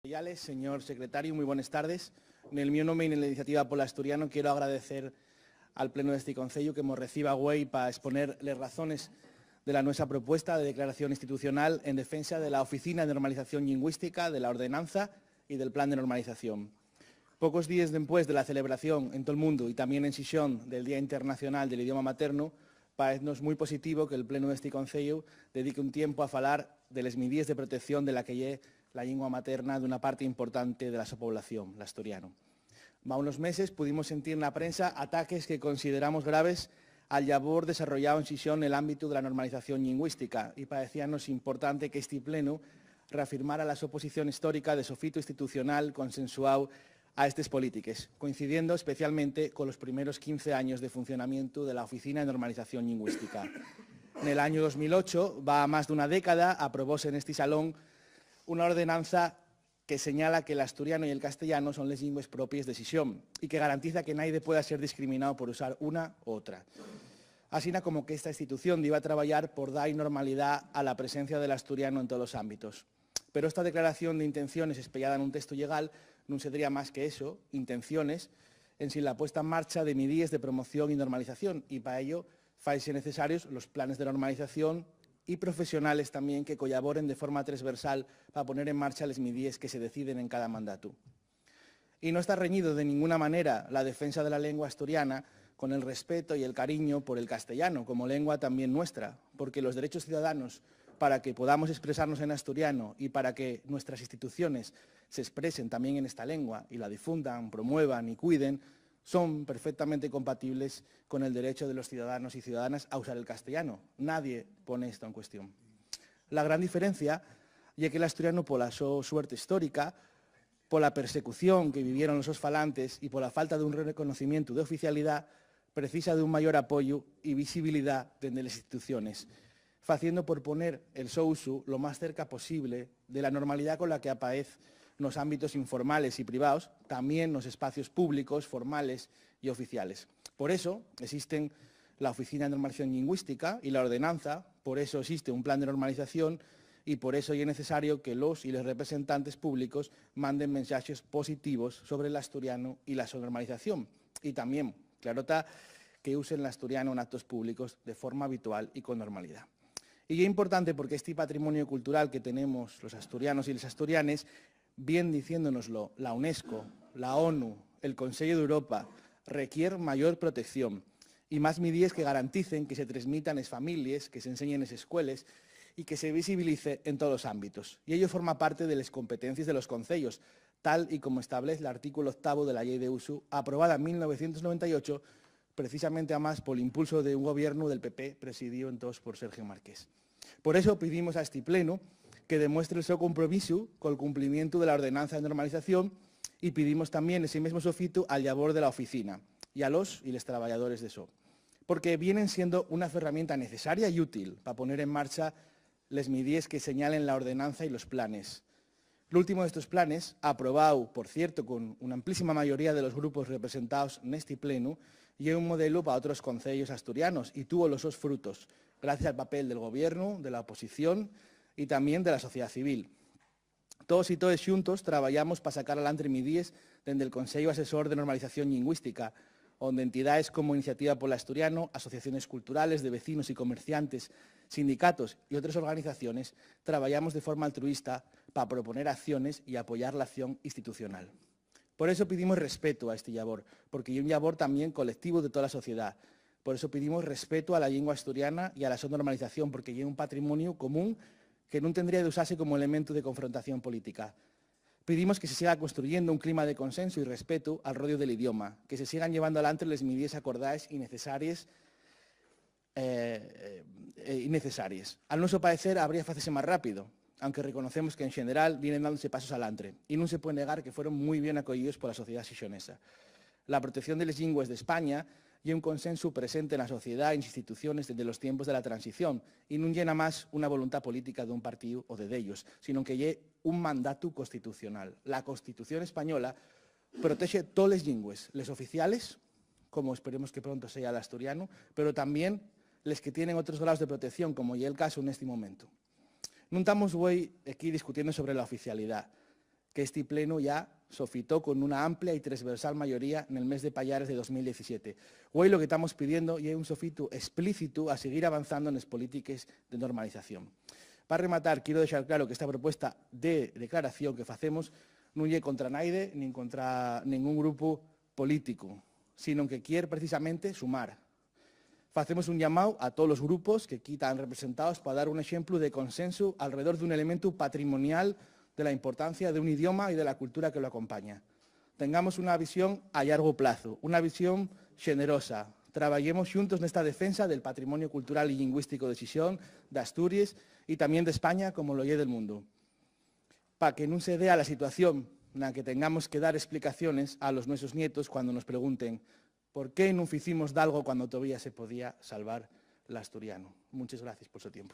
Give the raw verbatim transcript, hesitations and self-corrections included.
Yales, señor secretario, muy buenas tardes. Nel miu nome y nel de Iniciativa pol Asturiano quiero agradecer al Plenu d'esti Conceyu que mos reciba güei pa exponer les razones de la nuestra propuesta de declaración institucional en defensa de la Oficina de Normalización Lingüística, de la Ordenanza y del Plan de Normalización. Pocos díes dempués de la celebración en tol mundu y tamién en Xixón del Día Internacional del Idioma Maternu, paeznos mui positivo que el Plenu d'esti Conceyu dedique un tiempu a falar de les midíes de protección de la que ye la llingua materna d'una parte importante de la so población, l'asturianu. Va unos meses pudimos sentir na prensa ataques que consideramos graves al llabor desarrollao en Xixón nel ámbitu de la normalización lingüística, y paecíanos importante que esti Plenu reafirmara la so posición histórica de sofitu institucional consensuao a estes polítiques, coincidiendo especialmente con los primeros quince años de funcionamientu de la Oficina de Normalización Lingüística. Nel añu dos mil ocho, va más d'una década, aprobóse nesti salón una ordenanza que señala que l'asturiano y el castellano son les llingües propies de Xixón y que garantiza que naide pueda ser discriminao por usar una u otra. Asina como que esta institución diba trabayar por da-y normalidá a la presencia del asturiano en tolos ámbitos. Pero esta declaración d'intenciones espeyada nun textu llegal nun sedría más que eso, intenciones, ensin la puesta en marcha de midíes de promoción y normalización, y pa ello faise necesarios los planes de normalización y profesionales tamién que collaboren de forma tresversal pa poner en marcha les midíes que se deciden en cada mandatu. Y no está reñido de ninguna manera la defensa de la lengua asturiana con el respeto y el cariño por el castellano como lengua tamién nuestra, porque los derechos ciudadanos para que podamos expresarnos en asturiano y para que nuestras instituciones se expresen tamién en esta lengua y la difundan, promuevan y cuiden, son perfectamente compatibles con el derecho de los ciudadanos y ciudadanas a usar el castellano. Nadie pone esto en cuestión. La gran diferencia ye que l'asturianu, pola so suerte histórica, pola persecución que vivieron los sos falantes y pola falta d'un reconocimientu d'oficialidá, precisa d'un mayor apoyu y visibilidá dende les instituciones, faciendo por poner el so usu lo más cerca posible de la normalidá con la que apaez nos ámbitos informales y privaos, tamién nos espacios públicos, formales y oficiales. Por eso existen la Oficina de Normalización Lingüística y la Ordenanza, por eso existe un plan de normalización y por eso ye necesario que los y les representantes públicos manden mensaxes positivos sobre l'asturianu y la so normalización. Y tamién, claro ta, que usen l'asturianu en actos públicos de forma habitual y con normalidá. Y ye importante porque esti patrimonio cultural que tenemos los asturianos y les asturianes, bien diciéndonoslo la UNESCO, la ONU, el Consello d'Europa, requier mayor protección y más midíes que garanticen que se tresmita nes families, que se enseñe nes escueles y que se visibilice en tolos ámbitos. Y ello forma parte de les competencies de los conceyos, tal y como establez l'artículo octavo de la Llei d'Usu, aprobada en mil novecientos noventa y ocho, precisamente amás pol impulso d'un gobiernu del P P presidío entós por Sergio Marqués. Por eso pidimos a esti Plenu que demuestre el so compromisu col cumplimientu de la Ordenanza de Normalización y pidimos tamién esi mesmu sofitu al llabor de la Oficina y a los y les trabayadores de so, porque vienen siendo una ferramienta necesaria y útil pa poner en marcha les midíes que señalen la Ordenanza y los planes. L'últimu d'estos planes, aprobáu, por cierto, con una amplísima mayoría de los grupos representaos nesti Plenu, ye un modelu pa otros conceyos asturianos y tuvo los sos frutos, gracias al papel del gobiernu, de la oposición y tamién de la sociedá civil. Toos y toes xuntos trabayamos pa sacar alantre midíes dende el Consellu Asesor de Normalización Llingüística, onde entidaes como Iniciativa pol Asturiano, asociaciones culturales, de vecinos y comerciantes, sindicatos y otres organizaciones trabayamos de forma altruista pa proponer acciones y apoyar l'acción institucional. Por eso pidimos respetu a esti llabor, porque ye un llabor tamién colectivu de tola sociedá. Por eso pidimos respetu a la llingua asturiana y a la so normalización, porque ye un patrimoniu común que nun tendría d'usase como elementu de confrontación política. Pidimos que se siga construyendo un clima de consensu y respetu al rodiu del idioma, que se sigan llevando alantre les midíes acordaes y necesaries, eh, eh, y necesaries. Al nueso paecer, habría facese más rápido, aunque reconocemos que, en xeneral, vienen dándose pasos alantre, y nun se puede negar que fueron mui bien acoyíos pola sociedá xixonesa. La protección de les llingües d'España ye un consensu presente na sociedá y nes instituciones dende los tiempos de la transición, y nun ye namás una voluntá política d'un partíu o de dellos, sinón que ye un mandatu constitucional. La Constitución española protexe toles llingües, les oficiales, como esperemos que pronto seya l'asturianu, pero tamién les que tienen otros graos de protección, como ye el casu nesti momentu. Nun tamos güei equí discutiendo sobre la oficialidá, que esti plenu ya sofitó con una amplia y tresversal mayoría nel mes de payares de dos mil diecisiete. Güei lo que tamos pidiendo ye un sofitu esplícitu a seguir avanzando nes polítiques de normalización. Pa rematar, quiero dexar claro que esta propuesta de declaración que facemos nun ye contra naide nin contra ningún grupu políticu, sino que quier precisamente sumar. Facemos un llamáu a tolos grupos que quí tán representaos pa dar un exemplu de consensu alredor d'un elementu patrimonial de la importancia d'un idioma y de la cultura que lo acompaña. Tengamos una visión a llargu plazu, una visión xenerosa. Trabayemos xuntos nesta defensa del patrimonio cultural y lingüístico de Xixón, d'Asturies y tamién d'España, como lo ye del mundu, pa que nun se dea la situación na que tengamos que dar explicaciones a los nuesos nietos cuando nos pregunten ¿por qué nun ficimos dalgo cuando tovía se podía salvar l'asturianu? Munches gracies pol so tiempu.